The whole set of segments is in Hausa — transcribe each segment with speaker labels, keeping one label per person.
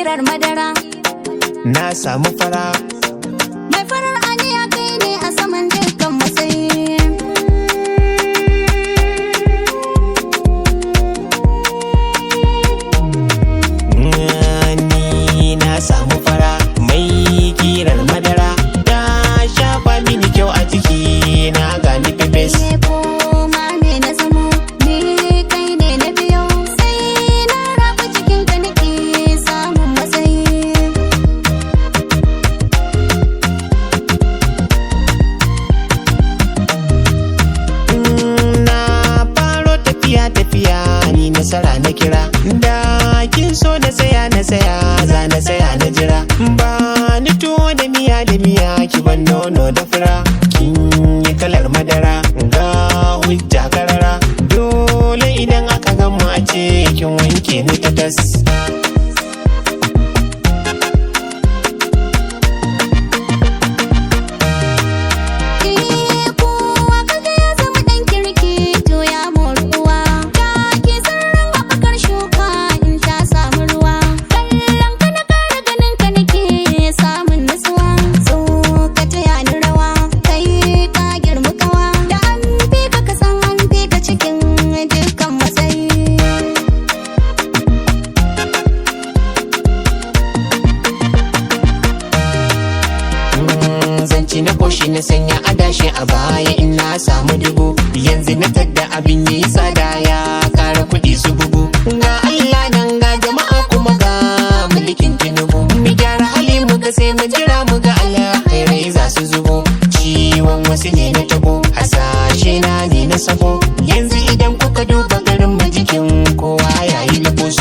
Speaker 1: Kirar madara.
Speaker 2: Na samu fara.
Speaker 1: Mai farar aniya kai ne a saman dukkan matsayi.
Speaker 2: Ni na samu fara mai kirar madara, ta shafa mini kyau a jiki na gani pepes.
Speaker 1: Koma ne na zamo, ni kai ne na biyo, sai na rabu cikin ka nake samun matsayi.
Speaker 2: Na faro tafiya tafiya, ni nasara na kira, da kin so na tsaya na tsaya, za na tsaya na jira. Ba ni tuwo da miya da miya, ki ban nono da fura. Kin yi kalar madara, ga hujja karara, dole idan aka gama a ce kin wanke ni ta tas.
Speaker 1: Eh, kowa kaga ya zama ɗan kirki to ya mori uwa. Ta ke sirrin haɓakar shuka in ta samu ruwa. Kallon ka na ƙara ganin ka nake samun nutsuwa. So ka taya ni rawa, kai ka girmi kawa. Da an fi ka ka san an fi ka cikin dukkan matsayi.
Speaker 2: Zanci na koshi na sanya adashi a baya in na samu dubu, yanzu na tadda abin yi tsada ya kara kuɗi su bugu. Ga Allah nan, ga jama'a, kuma ga mulkin Tinubu. Mu gyara hali mu ga, sai mu jira mu ga alkhairai za su zubo. Ciwon wasu ne na tabo, hasashe na ne na sabo. Yanzu idan kuka duba garin mu, jikin kowa yayi lubus.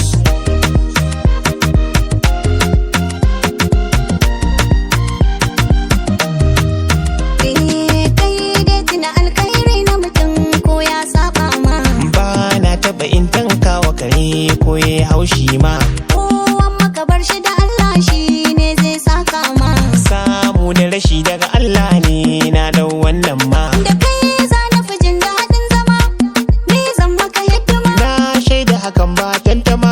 Speaker 1: Eh, kai dai tuna alkhairi na mutum ko ya saba ma.
Speaker 2: Ba na taɓa in tankawa kare ko ya haushi ma.
Speaker 1: Kowan maka bar shi da Allah, shi ne zai saka ma.
Speaker 2: Samu da rashi daga Allah ne, na dau wannan ma.
Speaker 1: Da kai za na fi jin daɗin zama, ni zan maka hidima.
Speaker 2: Na shaida hakan ba tantama.